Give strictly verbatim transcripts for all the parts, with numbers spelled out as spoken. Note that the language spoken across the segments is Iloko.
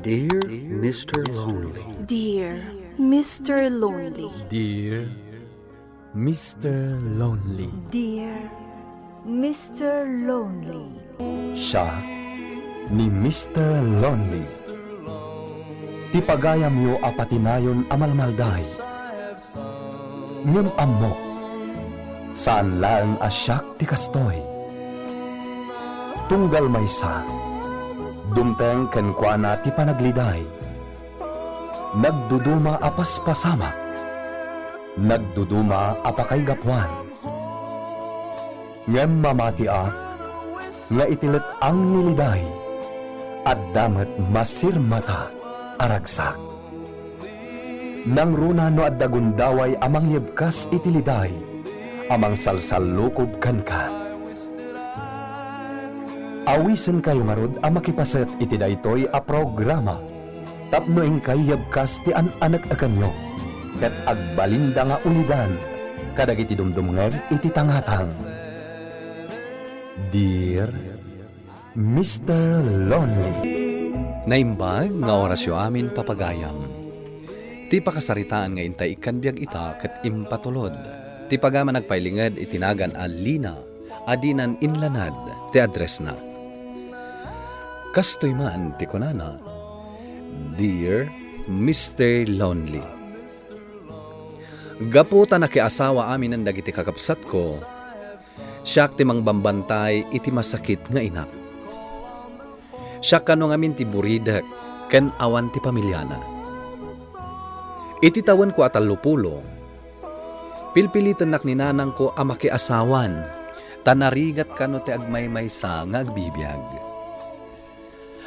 Dear Mister Lonely. Dear Mister Lonely. Dear Mister Lonely. Dear Mister Lonely. Siak ni Mister Lonely. Ti pagayamyo a patinayon a malmalday. Ngem ammok, saan laeng a siak ti kastoy. Tunggal maysa, dumteng kenkuana ti panagliday. Nagduduma a paspasamak. Nagduduma a pakaigapuan. Ngem mamatiak nga iti let-ang ni liday, adda met masirmata a ragsak. Nangruna no adda gundaway a mangyebkas iti liday a mangsalsallukob kenka. Awisenkayo ngarud a makipaset iti daytoy a programa tapno inkay yebkas ti an-aneknekanyo ket agbalinda nga ulidan kadagiti dumdumngeg iti tangatang. Dear Mister Lonely. Naimbag nga orasyo amin, papagayam. Ti pakasaritaan nga intay ikkan biag ita ket impatulod. Ti pagayam a nagpailinged iti nagan a Lina a dinan inlanad ti addressna. Kastoy man ti kunana, "Dear Mister Lonely." Gapu ta nakiasawa aminen dagiti kakabsatko, siak ti mangbambantay iti masakit nga inak. Siak kano ngamin ti buridek ken awan ti pamiliana. Iti tawenko a tallopulo, pilpilitennak ni nanangko a makiasawan ta narigat kano ti agmaymaysa nga agbibiag.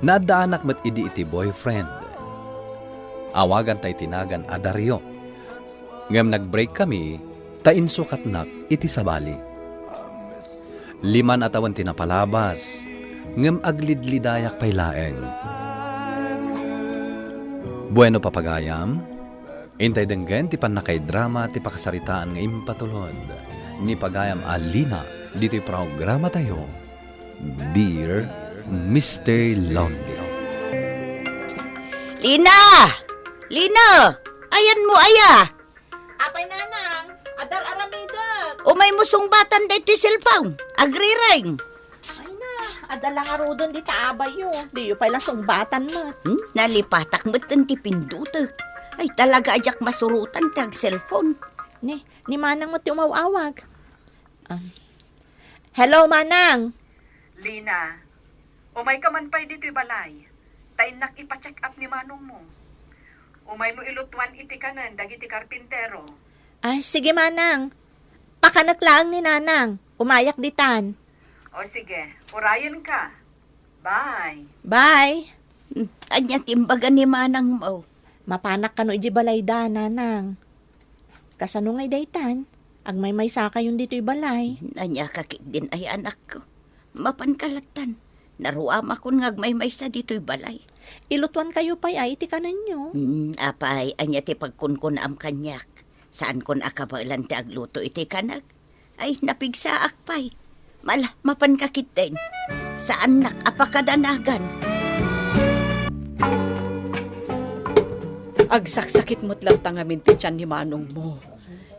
Naaddaanak met idi iti boyfriend. Awaganta iti nagan a Dario. Ngem nag-break kami ta insukatnak iti sabali. Liman a tawen ti napalabas, ngem aglidlidayak pay laeng. Bueno, papagayam, intay denggen ti pannakaidrama ti pakasaritaan nga impatulod ni pagayam a Lina ditoy programatayo, Dear Mister Lonely. Lina! Lina! Ayanmo aya? Apay, nanang, adar-aramidek. Umaymo sungbatan daytoy cellphone. Agrireng. Ay na, adda la ngaruden dita abayyo. Diyo pay la sungbatan met. Hmm? Nalipatak met ti pindutek. Ay, talaga a diak masurotan ti ag-cellphone. Ni, ni manang met ti umaw-awag. Ah. Hello, manang. Lina, umayka man pay ditoy balay, ta innak ipa-check up ni manongmo. Umaymo ilutuan iti kanen dagiti karpintero. Ay, sige, manang. Pakanek laeng ni nanang. Umayak ditan. O sige, urayenka. Bye. Bye. Hmm, ania ti imbaga ni manangmo? Mapanak kano iti balayda, nanang. Kasano ngay daytan? Agmaymaysakayon ditoy balay. Ania ka ketdin ay, anakko? Mapanka lattan. Naruamakon nga agmaymaysa ditoy balay. Ilutuankayo pay ay iti kanenyo. Hmm, apay, ania ti pagkunkunaam kaniak? Saankon a kabaelan ti agluto iti kanek? Ay, napigsaak pay. Mala, mapanka ketdin. Saannak a pakadanagan. Agsaksakit met latta ngamin ti tian ni manongmo.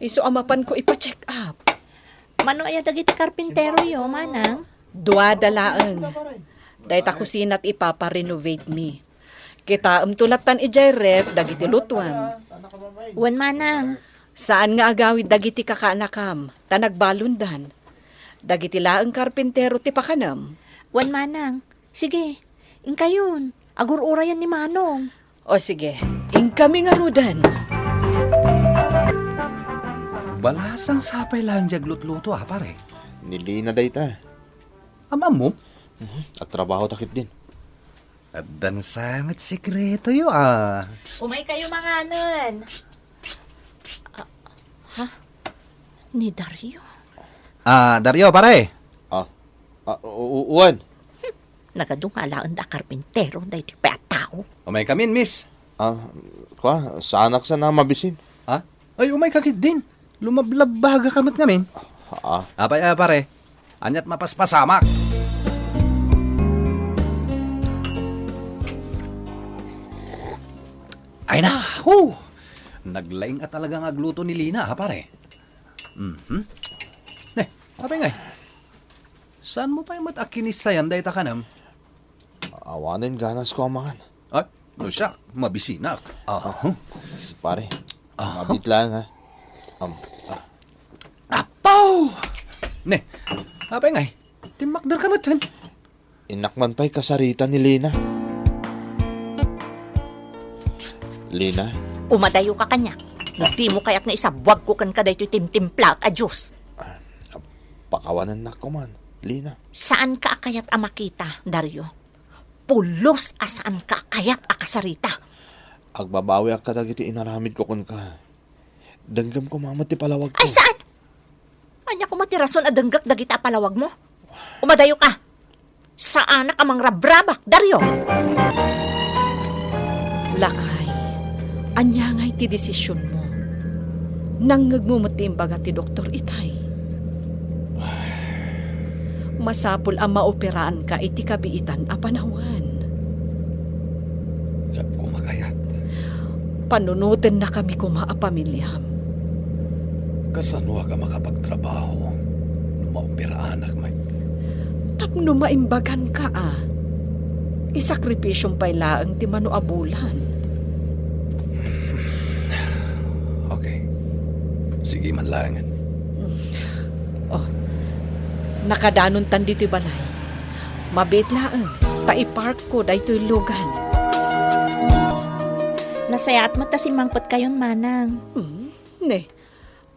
Isu a mapanko ipa-check up. Mano aya dagiti karpinteroyo, manang? Duada laeng. Dayta kusina ti ipapa-renovate mi. Kitaemto lattan idiay ref dagiti lutuam. Wen, manang. Saan nga agawid dagiti kakaanakam, ta nagbalondan. Dagiti laeng karpintero ti pakanem. Wen, manang. Sige, inkayon. Agur-urayan ni manong. O sige, inkami ngaruden. Balasang sapay laeng diay aglutluto, a, pare. Ni Lina dayta. Am-ammo? Mhm, agtrabaho ta ketdin. Addan sa met sekretoyo, a. Umaykayo manganen. Ah, ha? Ni Dario? Ah, Dario, pare. Ah, ah, u-, u-, wen. Nagadungalaen da karpintero daytoy pay a tao. Umaykamin, miss. Ah, kua, saanak sa a mabisin. Ha? Ay, umayka ketdin. Lumablabbagaka met ngamin. Ah. Apay, a, pare. Aniat mapaspasamak. Ay na! Hu! Naglaing a talaga nga agluto ni Lina, ha, pare? Mhm. Ne, apay ngay? Saanmo pay met a kinisayan dayta kanam? Awanen ganasko a mangan. Ay, no siak, mabisinak. Ah. Aha. Pare, ah, mabit lang, ha? Um, ah. Apaw! Ne, apay ngay? Timmakder ka met, hen? Innak man pay kasarita ni Lina. Lina? Umadayo ka kaniak. No dimo kayat nga isabuagko kenka daytoy timtimplaak a juice. Pakawanennak koman, Lina. Saan ka a kayat a makita, Dario? Pulos a saan ka a kayat a kasarita. Agbabawiak kadagiti inaramidko kenka. Denggem koma met ti palawagko. Ay, saan? Ania koma ti rason a denggek dagita a palawagmo? Umadayo ka. Saanak a mangrabrabak, Dario. Lakay, ania ngay ti desisionmo? Nangngegmo met ti imbaga ti doktor itay? Masapul a maoperaanka iti kabiitan a panawen. Diak koma kayat. Panunotennakami koma a pamiliam. Kasanoak a makapagtrabaho no maoperaanak met? Tapno maimbaganka a. Isakripisiom pay laeng ti mano a bulan. Okay. Sige man laengen. Oh, nakadanontan ditoy balay. Mabiit laeng, ta iparkko daytoy lugan. Nasayaat met ta simmangpetkayon, Manang. Hmm, ne,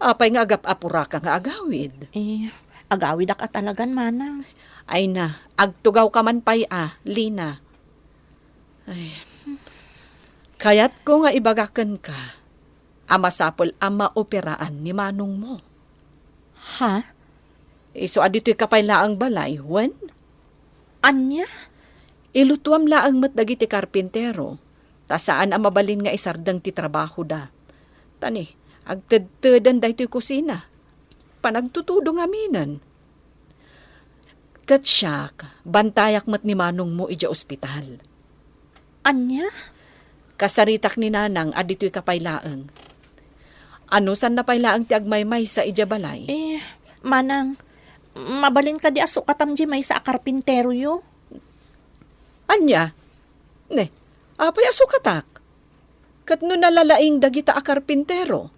apay nga agap-apuraka nga agawid? Eh, agawidak a talagan, Manang. Ay na, agtugawka man pay a, Lina. Ay, kayatko nga ibaga kenka a masapul a maoperaan ni manongmo. Ha? Isu a ditoyka pay laeng balay, wen? Ania? Ilutuam laeng met dagiti karpintero, ta saan a mabalin nga isardeng ti trabahoda. Ta ni, agtedteden daytoy kusina. Panagtutudo ngaminen. Ket siak, bantayak met ni manongmo idiay ospital. Ania? Kasaritak ni Nanang a ditoyka pay laeng. Anusanna pay laeng ti agmaymaysa idiay balay? Eh, Manang, mabalin kadi a sukatam diay maysa a karpinteroyo? Ania? Ne, apay a sukatak? Ket no nalalaing dagita a karpintero?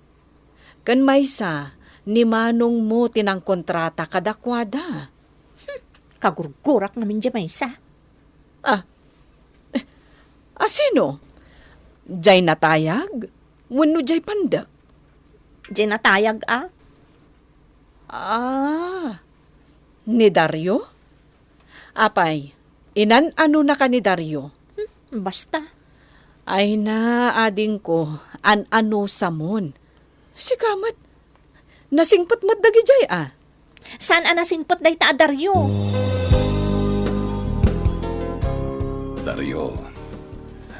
Ken maysa, ni manongmo ti nangkontrata kadakuada. Hmm, kagurgurak ngamin diay maysa. Ah, eh, a sino? Diay natayag? Wenno diay pandek? Diay natayag a. Ah, ni Dario? Apay, inan-anonaka ni Dario? Hmm, basta. Ay na, adingko, an-anosamon. Sika met, nasingpet met dagidiay a. Saan a nasingpet dayta a Dario? Dario,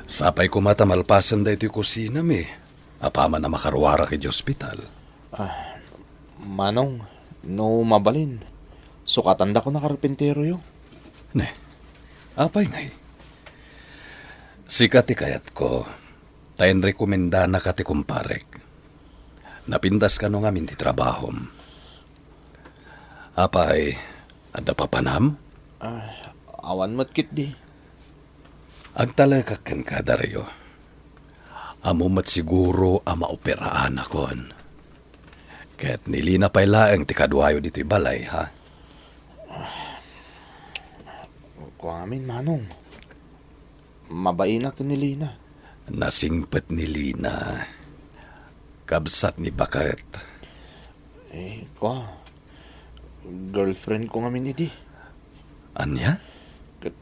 sapay koma ta malpasen daytoy kusinam, eh. Apaman a makaruarak idiay ospital. Ah, Manong, no mabalin, sukatandakon a karpinteroyo. Ne, apay ngay? Sika ti kayatko, ta inrekomendanaka ti kumparek. Napintas kano ngamin ti trabahom. Apay, adda papanam? Ah, awan met ketdi. Agtalekak kenka, Dario. Ammom met siguro a maoperaanakon. Ket ni Lina pay laeng ti kaduayo ditoy balay, ha? Kua ngamin, Manong. Mabainak ni Lina. Nasingpet ni Lina. Kabsat ni baket. Eh, kua. Girlfriend ko ngamin idi. Ania? Ket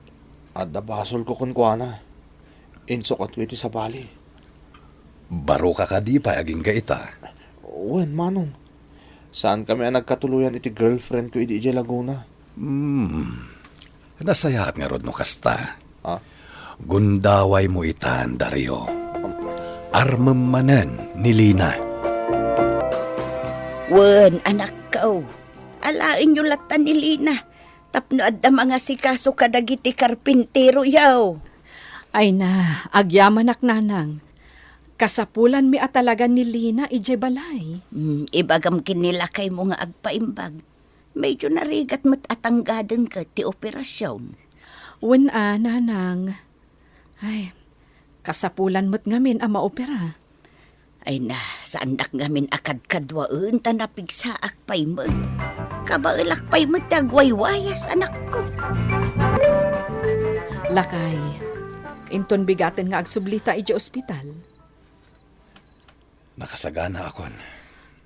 adda basolko kenkuana. Insukatko iti sabali. Baroka kadi pay agingga ita? Wen, Manong. Saankami a nagkatuloyan iti girlfriend ko idi idiay Laguna. Hmm. Nasayaat ngarud no kasta. Ah? Gundawaymo itan, Dario. Armem manen ni Lina. Wen, anakko. Alaenyo latta ni Lina. Tapno adda mangasikaso kadagiti karpinteroyo. Ay na, agyamanak, Nanang. Kasapulanmi a talaga ni Lina idiay balay. Hmm, ibagam ken ni lakaymo nga agpaimbag. Medyo narigat met a tanggaden ket ti operasion. Wen a, nanang. Ay, kasapulan met ngamin a maopera. Ay na, saandak ngamin a kadkaduaen ta napigsaak pay met. Kabaelak pay met ti agwaywayas, anakko. Lakay, inton bigaten nga agsublita idiay ospital. Nakasaganaakon.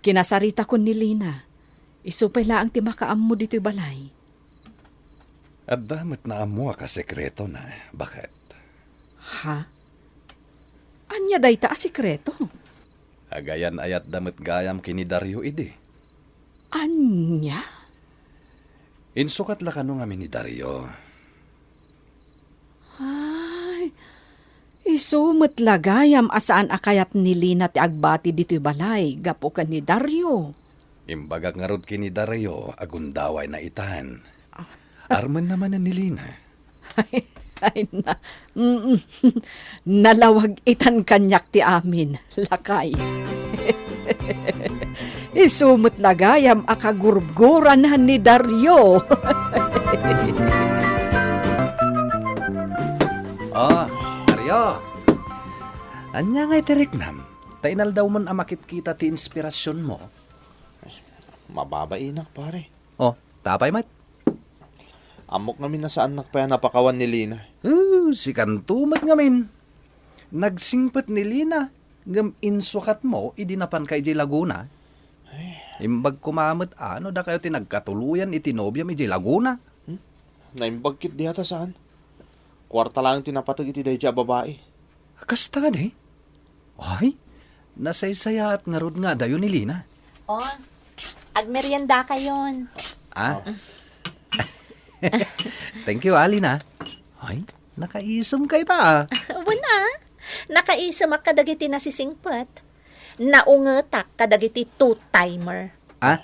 Kinasaritakon ni Lina. Isu pay laeng ti makaammo ditoy balay. Adda met naammoak a sekretona, baket. Ha? Ania dayta a sekreto? Agayan-ayatda met gayam ken ni Dario idi. Ania? Insukat la kano ngamin ni Dario. Ay, isu met la gayam a saan a kayat ni Lina ti agbati ditoy balay gapu ken ni Dario. Imbagak ngarud ken ni Dario a gundawayna itan. Ah. Armenna manen ni Lina. Ay, ay, na, mm, nalawag itan kaniak ti amin, lakay. Isu met la gayam a kagurgurana ni Dario. Oh, Dario. Ania ngay ti riknam? Ta inaldawmon a makitkita ti inspirasionmo. Mababainak, pare. Oh, tapay met. Ammok ngamin a saannak pay a napakawan ni Lina. Uh, sikanto met ngamin. Nagsingpet ni Lina, ngem insukatmo idi napanka idiay Laguna. Ay. Imbag koma met a no dakayo ti nagkatuloyan iti nobiam idiay Laguna. Hmm? Naimbag ketdi a ta saan. Kuarta laeng ti napateg iti daydiay a babai. Kasta kadi? Ay, nasaysayaat ngarud nga adayo ni Lina. Oh, agmeriendakayon. Ah? Thank you, ah, Lina. Ay, nakaisem kayta, ah. Wen, ah. Nakaisemak kadagiti nasisingpet. Naungetak kadagiti two-timer. Ah?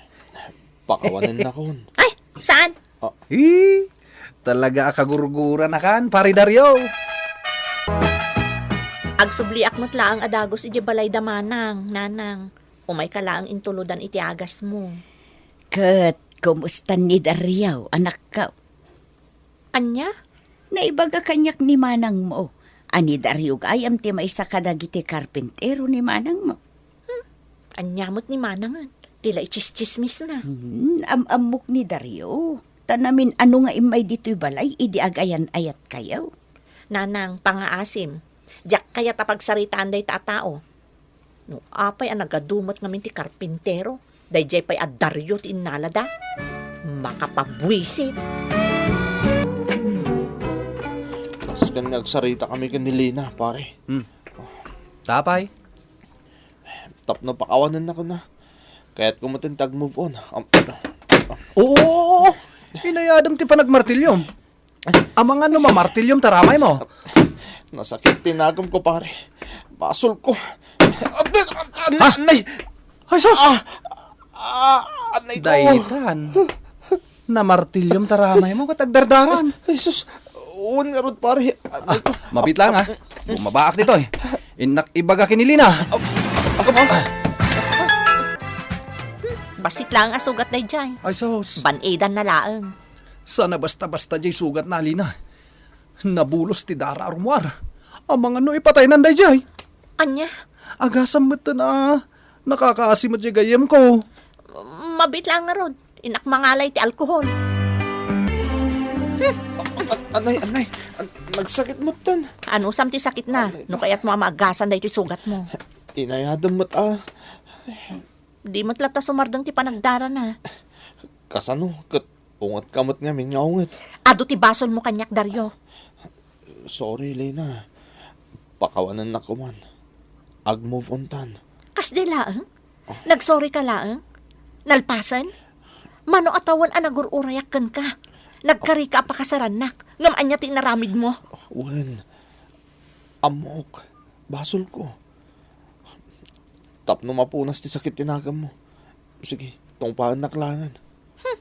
Pakawanennakon. Ay, saan? Ah. Eh, talaga a kagurguranakan, Pare Dario. Agsubliak met laeng a dagus idiay balay da manang, nanang. Umayka laeng intuludan iti agasmo. Ket kumusta ni Dario, anakko? Ania? Naibaga kaniak ni manangmo a ni Dario gayam ti maysa kadagiti karpintero ni manangmo. Hmm, ania met ni manangen? Ti la ichischismisna. Hmm, am-ammok ni Dario. Ta namin-ano nga immay ditoy balay idi agayan-ayatkayo. Nanang, pangaasim. Diak kayat a pagsaritaan dayta a tao. No apay a nagadu met ngamin ti karpintero, daydiay pay a Dario ti innalada. Makapabuisit. Nasken nga agsaritakami ken ni Lina, pare. Hmm. Tapay? Tapno pakawanennakon a. Kayatko met ti ag-move on. Am-, Oo! Inayadem ti panagmartilyom. Amangan no mamartilyom ti aramay mo. Nasakit ti nagem ko, pare. Basol ko. Anay, anay, Ah! anay. Ay, sus! Ah, ah, anay ko. Daytan. Namartilyom ti aramay mo ket agdardaran. Ay, sus. Wen ngarud, pare. Anay ko. Ah, mabit lang, ah. Bumabaak ditoy. Innak ibaga ken ni Lina. Bassit laeng a sugat daydiay. Ay, sus. Ban-idan na laeng. Saan a basta-basta diay sugatna, Lina. Nabulos ti dara a rummuar. Amangan no ipataynan daydiay. Ania? Agasam metten a nakakaasi met diay gayyemko. Mabit laeng ngarud. Innak mangalay ti alkohol. A-, anay, anay. An-, nagsakit metten. Anusam ti sakitna? Anay. No kayatmo a maagasan daytoy sugatmo. Inayadem met a. Di met latta sumardeng ti panagdarana. Kasano? Ket ungetka met ngamin nga unget. Adu ti basolmo kaniak, Dario. Sorry, Lina. Pakawanennak koman. Ag-move on tan. Kasdi laeng? Ah. Nagsorry ka laeng? Nalpasen? Mano a tawen a nagur-urayak kenka? Nagkarika a pakasarannak, ngem ania ti inaramidmo? Wen, ammok. Basolko. Tapno mapunas ti sakit ti naganmo. Sige, tungpaennak laengen. Hmm.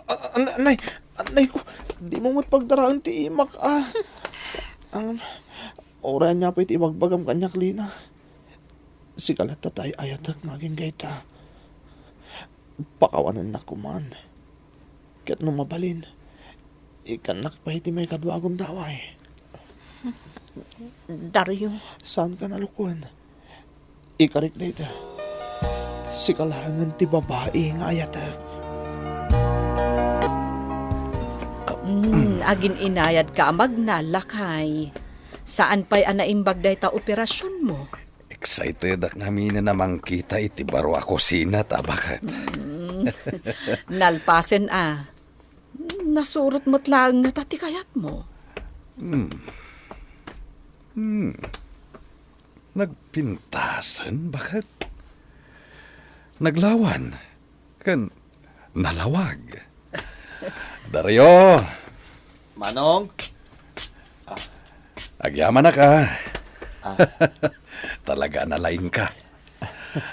A-, a-, an-, anay, anay ko, dimo met pagdaraen ti imak, ah. Ang, Uray ania pay ti ibagbagam kaniak, Lina. Sika latta ti ay-ayatek nga agingga ita. Pakawanennak koman. Ket no mabalin, ikkannak pay iti maikadua a gundaway. Dario. Saanka a nalukoen. Ikarik dayta. Sika laengen ti babai nga ayatek. Mm, agin-inayadka a magna, lakay. Saan pay a naimbag dayta operasionmo? Excitedak ngaminen a mangkita iti baro a kusina, ta baket. Mm. Nalpasen a. Nasurot met laeng ngata ti kayatmo. Hmm. Hmm. Nagpintasen, baket? Naglawan. Ken nalawag. Dario! Manong? Agyamanak, a. Ah. Talaga a nalaingka.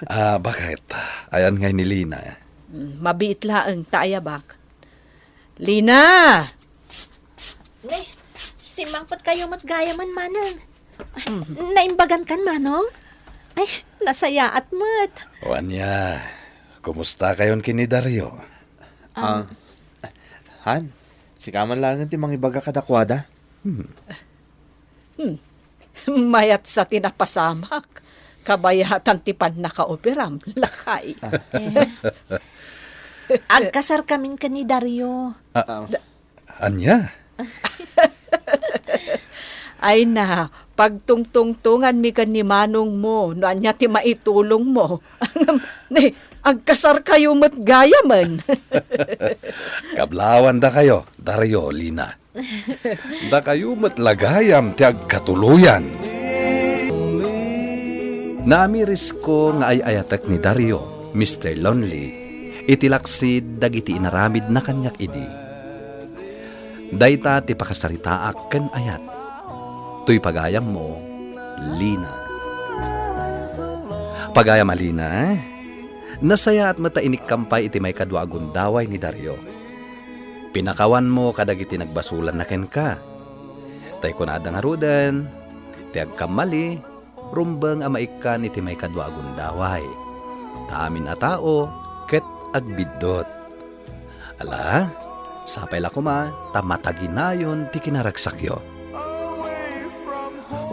Ah, baket? Ayan ngay ni Lina? Mm, mabiit laeng ta ayabak. Lina! Ne, simmangpetkayo met gayamen, manang. Mm. Naimbagankan, manong? Ay, nasayaat met. O ania, kumustakayon ken ni Dario? Um, Ah, han, sika man laengen ti mangibaga kadakuada. Hmm. Hmm. Mayat sa ti napasamak. Kabayatan ti pannakaoperam, lakay. Ah. Eh. Agkasarkamin ken ni Dario. Ah, Ah. Da- ania? Ay na, pagtungtungtonganmi ken ni manongmo no ania ti maitulongmo. Ni, agkasarkayo met gayamen. Kablawan dakayo, Dario, Lina. Dakayo met la gayam ti agkatuloyan. Naamirisko nga ay-ayatek ni Dario, Mister Lonely, iti laksid dagiti inaramidna kaniak idi. Dayta ti pakasaritaak ken ayat. Toy pagayammo, Lina. Pagayam a Lina, nasayaat met ta inikkam pay iti maikadua a gundaway ni Dario. Pinakawanmo kadagiti nagbasolanna kenka. Tay kunada ngaruden, ti agkammali, rumbeng a maikkan iti maikadua a gundaway. Ta amin a tao ket agbiddut. Ala, sapay la koma ta mataginayon ti kinaragsakyo.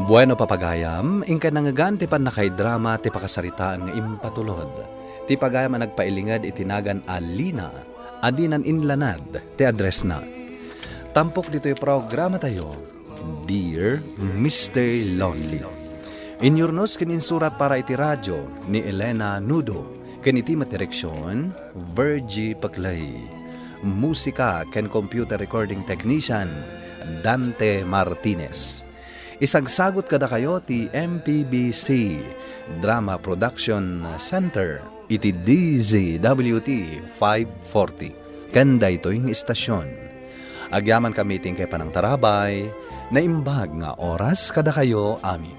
Bueno, papagayam, inkay nangngegan ti pannakaidrama ti pakasaritaan nga impatulod. Ti pagayam a nagpailinged iti nagan a Lina a dinan inlanad ti addressna. Tampok ditoy programatayo, Dear Mister Lonely. Inyurnos ken insurat para iti radio ni Elena Nudo, ken iti met direksion, Virgie Paclay. Musika ken computer recording technician, Dante Martinez. Isagsagut kadakayo ti M P B C Drama Production Center iti D Z W T five forty. Ken daytoy nga istasyon. Agyamankami iti inkay panangtarabay, naimbag nga oras kadakayo amin.